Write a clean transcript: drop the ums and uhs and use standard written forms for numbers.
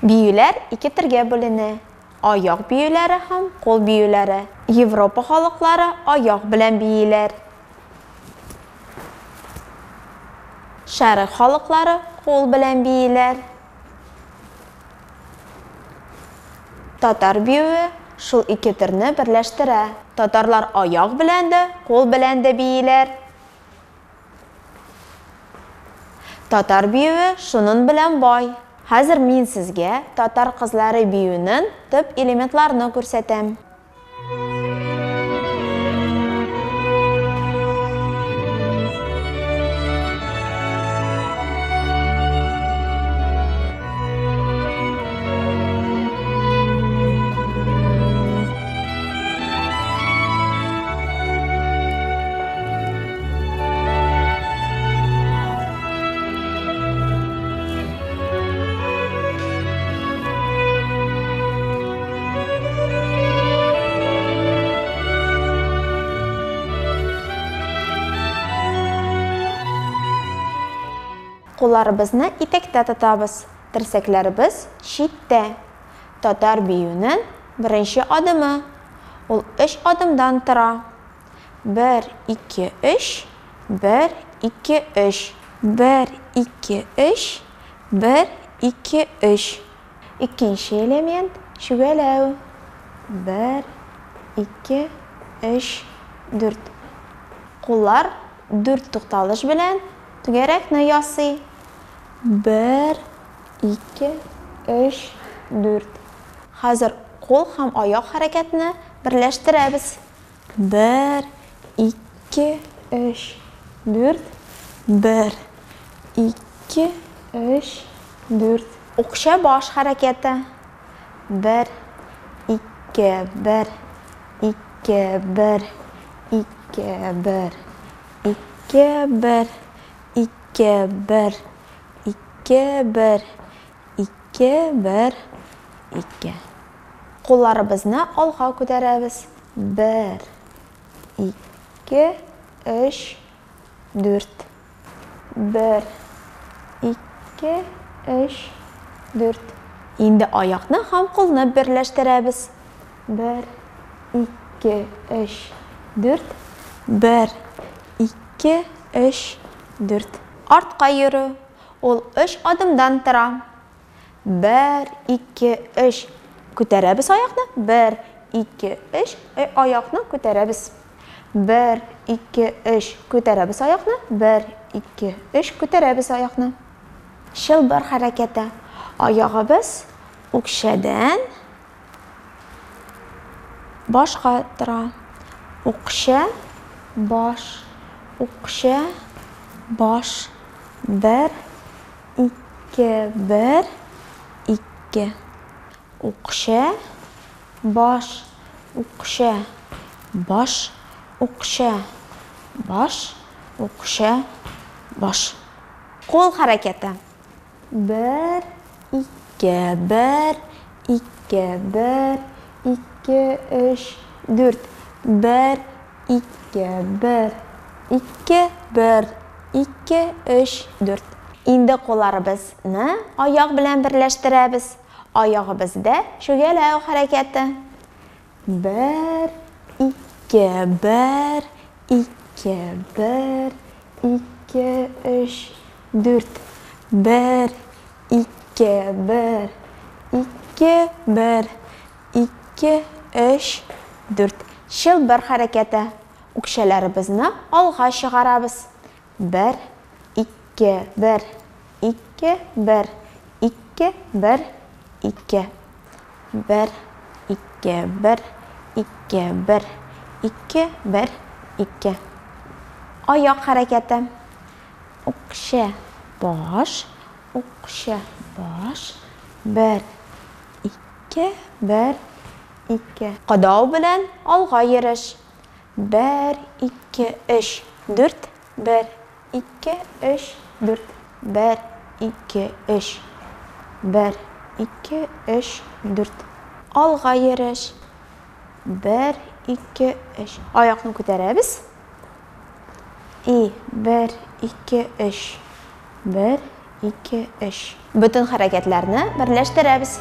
Биюләр ике төргә бүленә, аяк биюләре һәм кул биюләре. Европа халыклары аяк белән бииләр. Шәрык халыклары кул белән бииләр. Татар биюе шул ике төрне берләштерә. Татарлар аяк белән дә, кул белән дә бииләр. Татар биюе шунын белән бай. Хәзер мин сезгә татар кызлары биюенен төп элементларны күрсәтәм. Кулларыбызны итәктә тотабыз, терсәкләребез читтә. Татар биюенең беренче адымы. Ул өч адымдан тора. Бер, ике, өч, бер, ике, өч. Бер, ике, өч, бер, ике, өч. Икенче элемент, чүгәләү. Бер, ике, өч, дүрт. Куллар дүрт тукталыш белән түгәрәкне ясый. Бер, ике, өч, дүрт. Хәзер кул һәм аяк хәрәкәтне берләштерәбез. Бер, ике, өч, дүрт. Бер, ике, өч, дүрт. Үкчә баш хәрәкәте. Бер, ике, бер, ике, бер, ике, бер, ике, бер, ике, бер, ике, бер, ике, бер, ике. Кулларыбызны алга күтәрәбез. Бер, ике, өч, дүрт. Бер, ике, өч, дүрт. Инде аякны һәм кулны берләштерәбез. Бер, ике, өч, дүрт. Бер, ике, өч, дүрт. Артка йөрү. Ул өч адымдан тора. Бер, ике, өч. Күтәрәбез аякны. Бер, ике, өч. Э, аякны күтәрәбез. Бер, ике, өч. Күтәрәбез аякны. Бер, ике, өч. Күтәрәбез аякны. Чылбыр хәрәкәте. Аягыбыз үкчәдән башка тора. Үкчә, баш, үкчә, баш. Бер, ике, бер, ике. Үкчә, баш, үкчә, баш, үкчә, баш, үкчә, баш. Кул хәрәкәте. Бер, ике, бер, ике, бер, ике, өч, дүрт. Бер, ике, бер, ике, бер, ике, өч, дүрт. Инде кулларыбызны аяк белән берләштерәбез. Аягыбызда чүгәләү хәрәкәте. Бер, ике, бер, ике, бер, ике, өч, дүрт. Бер, ике, бер, ике, бер, ике, өч, дүрт. Чылбыр хәрәкәте. Үкчәләребезне алга чыгарабыз. Бер, ике, бер, ике, бер, ике, бер, ике. Бер, ике, бер, ике, бер, ике, бер, ике. Аяк хәрәкәте. Үкчә, баш, үкчә, баш. Бер, ике, бер, ике. Кадау белән алга йөреш. Бер, ике, өч, дүрт. Бер, ике, өч, дүрт. Бер, ике, өч. Бер, ике, өч, дүрт. Алга йөреш. Бер, ике, өч. Аякны күтәрәбез. И, бер, ике, өч. Бер, ике, өч. Бөтен хәрәкәтләрне берләштерәбез.